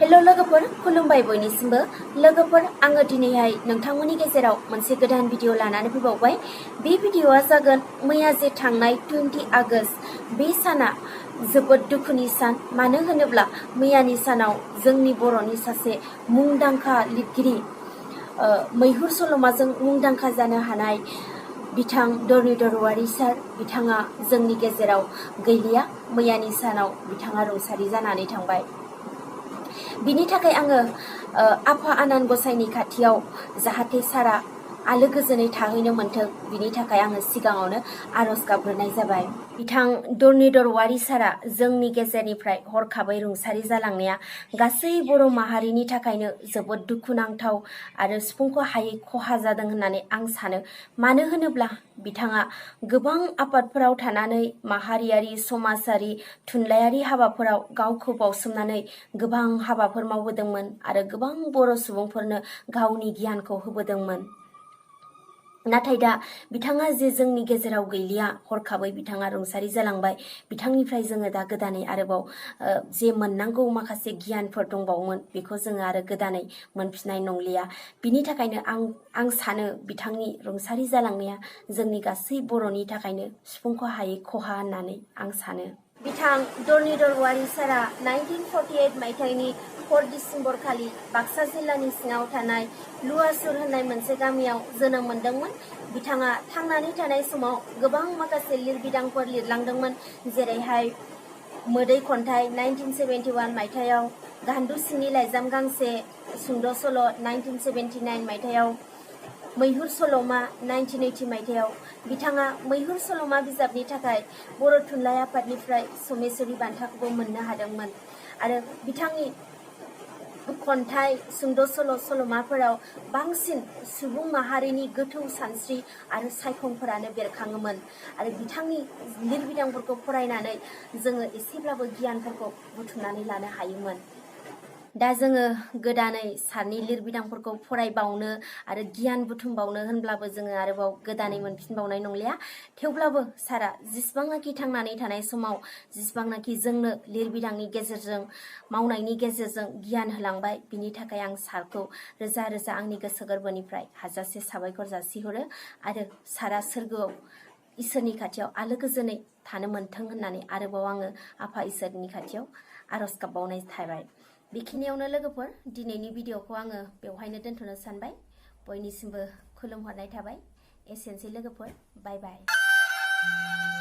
Hello लोगोफोर खुलुमबाय बयनिसिमबो लोगोफोर आङो दिनैहाय नोंथांमोननि गेजेराव मोनसे गोदान भिडिअ लानानै फैबावबाय। बे भिडिअआ जागोन मैया जे थांनाय 20 आगस्ट बे साना जोबोद दुखुनि सान। मानो होनोब्ला मैयानि सानाव जोंनि बर'नि सासे मुंदांखा लिरगिरि मैहुर सल'माजों मुंदांखा जानो हानाय बिथां धरनीधर औवारी सार बिथाङा जोंनि गेजेराव गैलिया। मैयानि सानाव बिथाङा रुंसारि जानानै थांबाय। बिनि थाखाय आङो आफा आनान गसाइनि खाथियाव जाहाथे सारा आलो गोजोनै थाहैनो मोन्थों बिनि थाखाय आङो सिगाङावनो आरज गाबग्रोनाय जाबाय। बिथां धरनीधर औवारी सारा जोंनि गेजेरनिफ्राय हरखाबै रुंसारि जालांनाया गासै बर' माहारिनि थाखायनो जोबोद दुखुनांथाव आरो सुफुंखौ हायै खहा जादों होननानै आं सानो। मानो होनोब्ला बिथाङा गोबां आफादफोराव थानानै माहारियारि समाजारि थुनलाइयारि हाबाफोराव गावखौ बावसोमनानै गोबां हाबाफोर मावबोदोंमोन आरो गोबां बर' सुबुंफोरनो गावनि गियानखौ होबोदोंमोन। नाथाय दा बिथाङा जे जोंनि गेजेराव गैलिया, हरखाबै बिथाङा रुंसारि जालांबाय। बिथांनिफ्राय जोङो दा गोदानै आरोबाव जे मोननांगौ माखासे गियानफोर दंबावोमोन बेखौ जोङो आरो गोदानै मोनफिननाय नंलिया। बिनि थाखायनो आं सानो बिथांनि रुंसारि जालांनाया जोंनि गासै बर'नि थाखायनो सुफुंखौ हायै खहा होननानै आं सानो। बिथां धरनीधर औवारी सारा 1948 मायथाइनि 4 डिसेम्बर खालि बाक्सा जिल्लानि सिङाव थानाय लुवासुर होननाय मोनसे गामियाव जोनोम मोनदोंमोन। बिथाङा थांनानै थानाय समाव गोबां माखासे लिरबिदांफोर लिरलांदोंमोन, जेरैहाय मोदै खन्थाइ 1971 मायथाइयाव, गान्दु सिंनि लाइजाम गांसे सुंद' सल' 1979 मायथाइयाव, मैहुर सल'मा 1980 मायथाइयाव। बिथाङा मैहुर सल'मा बिजाबनि थाखाय बर' थुनलाइ आफादनिफ्राय समेश्वरी बान्थाखौबो मोननो हादोंमोन आरो बिथांनि खन्थाइ सुंद' सल' सल'माफोराव बांसिन सुबुं माहारिनि गोथौ सानस्रि आरो सायखंफोरानो बेरखाङोमोन आरो बिथांनि लिरबिदांफोरखौ फरायनानै जोङो एसेब्लाबो गियानफोरखौ बुथुमनानै लानो हायोमोन। दा जोङो गोदानै सारनि लिरबिदांफोरखौ फरायबावनो आरो गियान बुथुमबावनो होनब्लाबो जोङो आरोबाव गोदानै मोनफिनबावनाय नंलिया। थेवब्लाबो सारा जेसेबांनाखि थांनानै थानाय समाव जेसेबांनाखि जोंनो लिरबिदांनि गेजेरजों मावनायनि गेजेरजों गियान होलांबाय, बिनि थाखाय आं सारखौ रोजा रोजा आंनि गोसो गोरबोनिफ्राय हाजासे साबायखर जासिहरो आरो सारा सोरगोआव इसोरनि खाथियाव आलो गोजोनै थानो मोन्थों होननानै आरोबाव आङो आफा इसोरनि खाथियाव आरज गाबबावनाय थाबाय। बेखिनियावनो लोगोफोर दिनैनि भिडिअखौ आङो बेवहायनो दोनथ'नो सानबाय। बयनिसिमबो खुलुमहरनाय थाबाय। एसेनोसै लोगोफोर, बाय बाय।